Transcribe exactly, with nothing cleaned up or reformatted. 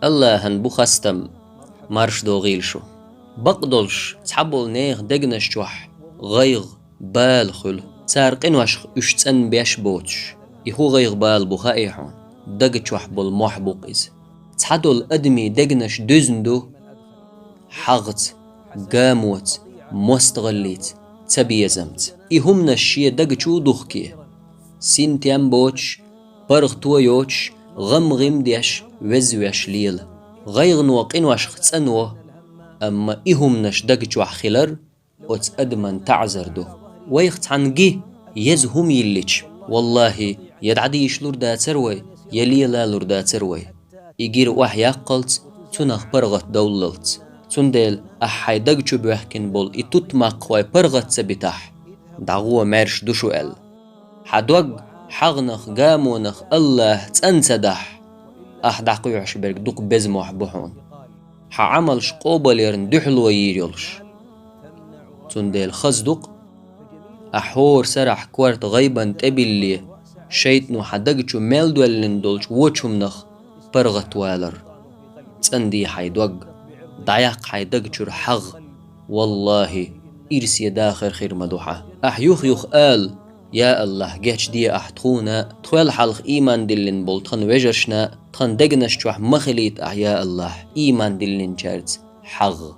Аллахьан бу хастам, марш догӀийла шу. Бакъдолуш цхьаболу нехан дегнаш чохь гӀайгӀа, бала хуьлу. Цара къиношха уьш цӀанбеш боцуш. И хӀун гӀайгӀа, бала бу хаьий хьуна? Дага чохь болу мохь бу-кх иза. Цхьадолу адамийн дегнаш дуьзна ду хьагӀца, гамоца, мостагӀаллица, цабезамца. И хӀуманаш шен дага чу а духке, синтем боцуш, паргӀато йоцуш, гӀам-гӀим деш, веза-веш лела. ГӀайгӀано къиношха цӀанво, амма и хӀуманаш дага чохь хилар оцу адаман таӀзар ду. Вайх цхьаьна ги, еза хӀума йиллича, валлахӀи, я дӀадийшалур дацара вай, я лелалур дацара вай. И гира охьаяккхалц, цунах паргӀат довллалц. Цундела ахь хьайн даг чу боьхкина болу и тутмакххой паргӀат ца битахь, дӀагӀо, маьрша ду шу аьлла. Хьан дог хьагӀнах, гамонах Аллахьа цӀан ца дахь, ахь дӀакхоьхьуш берг дукха беза мохь бу хьуна, хьан Ӏамалш къобалъярна дуьхьало йийр йолуш. Цундела хаза ду-кх, ахь хӀора сарахь корта гӀайбанна тӀебилле, шайтӀано хьан даг чу мел доьллина долчу вочу хӀуманах паргӀатвалар. ЦӀандехьа хьайн дог, дӀаяккха хьайн даг чуьра хьагӀ. ВаллахӀи, ирсе дахар хир ма ду хьан. Ахь юх-юха ала: «Я Аллахь, гечде ахь тхуна а, тхол хьалха ийман диллина болу тхан вежаршна а, тхан дегнаш чохь ма хилийта ахь, я Аллахь, ийман диллинчаьрца хьагӀ».